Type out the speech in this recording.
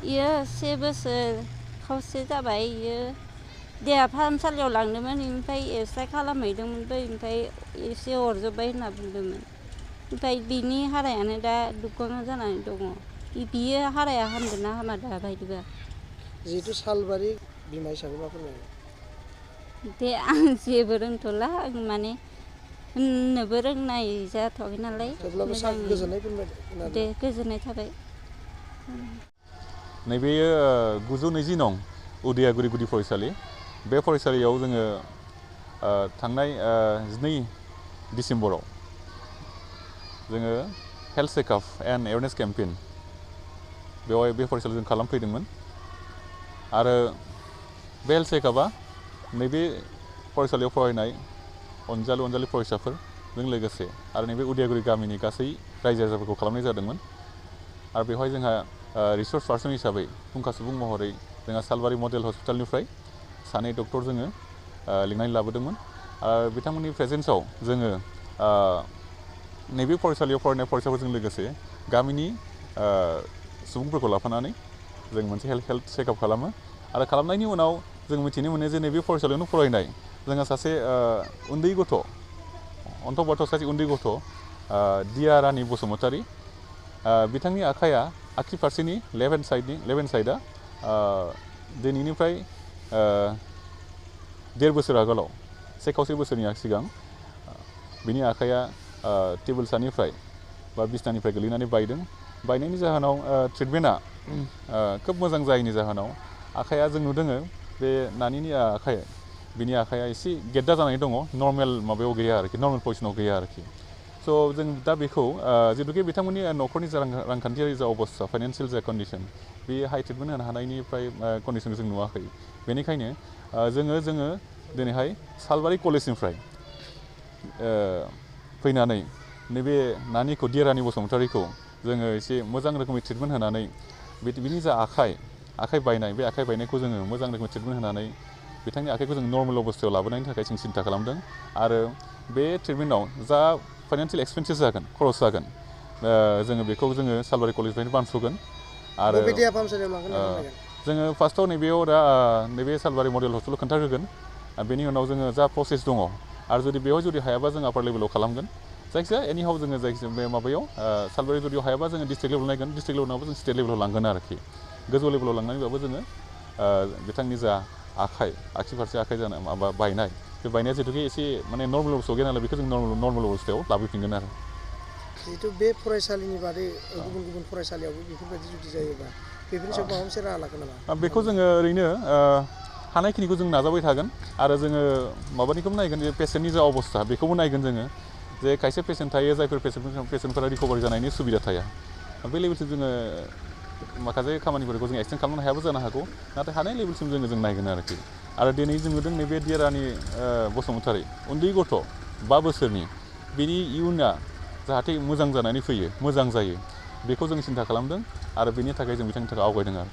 इयो 1 बोसोर खावसे जाबाय इयो देहा फाहामसालियाव लांदोंमोन इनिफ्राय एक्सरे खालामहैदोंमोनबो ओमफ्राय एसे अरजोब्बाय होनना बुंदोंमोन ओमफ्राय बिनि हारायानो दा दुग्गां जानानै दङ बियो हाराया हामगोन ना हामा दा बायदिबा जिहेतु सालबारि बिमा हिसाबै मा फोरमायगोन दे आं जेबो रोंथ'ला आं माने होननोबो रोंनाय जाथ'वाखै नालाय गोजोननाय दे गोजोननाय थाबाय नैबेयो 920 नं उदियागुरि गुदि फरायसालि बे फरायसालियाव जोङो थांनाय 2 डिसेम्बराव जोङो health checkup and awareness campaign बेवहाय बे फरायसालियाव जों खालामफैदोंमोन आरो बे हेल्थ चेकआपआ नैबे फरायसालियाव फरायनाय अनजालि फरायसाफोरजों लोगोसे आरो नैबे उदियागुरि गामिनि गासै रायजो राजाफोरखौ खालामनाय जादोंमोन आरो बेवहाय जोंहा रिसर्स पार्सन हिसाबै फुंखा सुबुं महरै जोंहा सालबारि मडेल हस्पिटालनिफ्राय सानै डक्टर जोङो लिंनानै लाबोदोंमोन आरो बिथांमोननि प्रेजेन्सआव जोङो नैबे फरायसालियाव फरायनाय फरायसाफोरजों लोगोसे गामिनि सुबुंफोरखौ लाफानानै जों मोनसे हेल्थ चेकआप खालामो आरो खालामनायनि उनाव जों मिथिनो मोनो जे नैबे फरायसालियावनो फरायनाय जोंहा सासे उन्दै गथ' अन्थ'बाथ' सासे उन्दै गथ' दिया रानि बसुमतारी बिथांनि आखाइया आगसि फारसेनि लेफ्ट हेन्ड साइडआ दिनैनिफ्राय 1.5 बोसोर आगोलाव 1.25 बोसोरनि सिगां बिनि आखाइया टेबोल सानिफ्राय बा बिसनानिफ्राय गोलैनानै बायनायनि जाहोनाव ट्रिटमेन्टआ खोब मोजां जायैनि जाहोनाव आखाइया जों नुदों बे नानिनि आखाइ बिनि आखाइया एसे गेद्दा जानानै दङ नर्मेल माबायाव गैया आरोखि नर्मेल पजिशनाव गैया आरोखि स' जों दा बेखौ जिहेतुके बिथांमोननि न'खरनि जा रांखान्थियारि जा अबस्था फाइनान्सियेल जा कन्डिसन बे हाइ ट्रिटमेन्ट होनो हानायनिफ्राय कन्डिसनखौ जों नुवाखै बेनिखायनो जोङो दिनैहाय सालबारि कलेजनिफ्राय फैनानै नैबे नानिखौ दियारानि बसुमतारीखौ जोङो एसे मोजां रोखोमै ट्रिटमेन्ट होनानै बिनि जा आखाइ बायनाय बे आखाइ बायनायखौ जोङो मोजां रोखोमै ट्रिटमेन्ट होनानै बिथांनि आखाइखौ जों नर्मेल अबस्थायाव लाबोनायनि थाखाय जों सिन्था खालामदों आरो बे ट्रिटमेन्टआव जा फाइनान्सियेल एक्सपेन्सेस जागोन खरस जागोन जोङो बेखौ जोङो सालबारि कलेजनिफ्रायनो बानस'गोन आरो जोङो फार्स्टआव नैबेयाव दा नैबे सालबारि मडेल हस्पिटालाव खोन्थाग्रोगोन बेनि उनाव जोङो जा प्रसेस दङ आरो बेवहाय जुदि हायाबा जों आपार लेभेलाव खालामगोन जायखिजाया एनिहाव जोङो जायखिजाया बे माबायाव सालबारि जुदि हायाबा जोङो डिस्ट्रिक्ट लेभेलाव नायगोन डिस्ट्रिक्ट लेभेल नङाबा जों स्टेट लेभेलाव लांगोन आरोखि गोजौ लेभेलाव लांनानैबाबो जोङो बिथांनि जा आगसि फारसे आखाइ जानाय माबा बायनाय बे बायनाया जिहेतुके एसे माने नर्मेल अबस्थायाव गैया नालाय बेखौ जों नर्मेल अबस्थायाव लाबोफिनगोन आरो जिहेतु बे फरायसालिनि बादै गुबुन फरायसालियावबो बेफोरबायदि जुदि जायोबा बेफोरनि सायाव माबा मोनसे राहा लागोन नामा बेखौ जोङो ओरैनो हानायखिनिखौ जों नाजाबाय थागोन आरो जोङो माबानिखौबो नायगोन जे पेसेन्टनि जा अबस्था बेखौबो नायगोन जोङो जे खायसे पेसेन्ट थायो जायफोर पेसेन्टफोरा रिकभारि जानायनि सुबिदा थाया बे लेभेलसिम जोङो माखासे खामानिफोरखौ जों एक्सटेन्ड खालामनो हायाबो जानो हागौ नाथाय हानाय लेभेलसिम जों नायगोन आरोखि आरो दिनै जों नुदों नैबे दियारानि बसुमतारी उन्दै गथ' 5 बोसोरनि बिनि इयुना जाहाथे मोजां जानानै फैयो मोजां जायो बेखौ जों सिन्था खालामदों आरो बेनि थाखाय जों बिथांनि थाखाय आवगायदों आरो